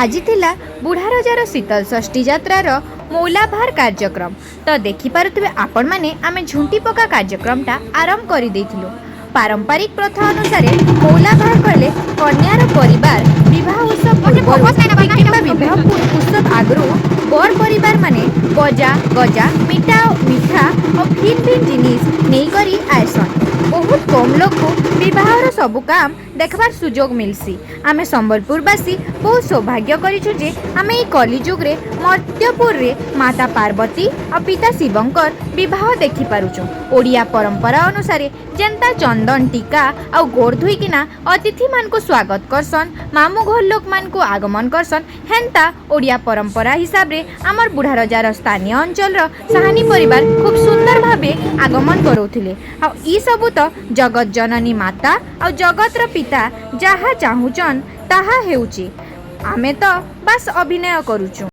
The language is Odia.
ଆଜି ଥିଲା ବୁଢ଼ା ରଜାର ଶୀତଳ ଷଷ୍ଠୀ ଯାତ୍ରାର ମୌଲାଭାର କାର୍ଯ୍ୟକ୍ରମ। ତ ଦେଖିପାରୁଥିବେ ଆପଣମାନେ, ଆମେ ଝୁଣ୍ଟି ପକା କାର୍ଯ୍ୟକ୍ରମଟା ଆରମ୍ଭ କରିଦେଇଥିଲୁ। ପାରମ୍ପରିକ ପ୍ରଥା ଅନୁସାରେ ମୌଲାଭାର କହିଲେ କନ୍ୟାର ପରିବାର ବିବାହ ଉତ୍ସବ ପୂର୍ବରୁ କିମ୍ବା ବିବାହ ଉତ୍ସବ ଆଗରୁ ବର ପରିବାର ମାନେ ବଜା ଗଜା, ମିଠା ମିଠା ଆଉ ଭିନ୍ ଭିନ୍ ଜିନିଷ ନେଇକରି ଆଏସନ୍। ବହୁତ କମ୍ ଲୋକକୁ ବିବାହର ସବୁ କାମ ଦେଖବାର ସୁଯୋଗ ମିଲ୍ସି। ଆମେ ସମ୍ବଲପୁରବାସୀ ବହୁତ ସୌଭାଗ୍ୟ କରିଛୁ ଯେ ଆମେ ଏଇ କଲିଯୁଗରେ ମର୍ତ୍ତ୍ୟପୁରରେ ମାତା ପାର୍ବତୀ ଆଉ ପିତା ଶିବଙ୍କର ବିବାହ ଦେଖିପାରୁଛୁ। ଓଡ଼ିଆ ପରମ୍ପରା ଅନୁସାରେ ଯେନ୍ତା ଚନ୍ଦନ ଟୀକା ଆଉ ଗୋଡ଼ ଧୋଇକିନା ଅତିଥିମାନଙ୍କୁ ସ୍ୱାଗତ କରସନ୍, ମାମୁଁ ଘର ଲୋକମାନଙ୍କୁ ଆଗମନ କରସନ୍, ହେନ୍ତା ଓଡ଼ିଆ ପରମ୍ପରା ହିସାବରେ ଆମର ବୁଢ଼ା ରଜାର ସ୍ଥାନୀୟ ଅଞ୍ଚଳର ସାହାନୀ ପରିବାର ଖୁବ୍ ସୁନ୍ଦର ଭାବେ ଆଗମନ କରଉଥିଲେ। ଆଉ ଇ ସବୁ ତ ଜଗତ ଜନନୀ ମାତା ଆଉ ଜଗତର ପିତା ଯାହା ଚାହୁଁଛନ୍ ତାହା ହେଉଛି। ଆମେ ତ ବାସ୍ ଅଭିନୟ କରୁଛୁ।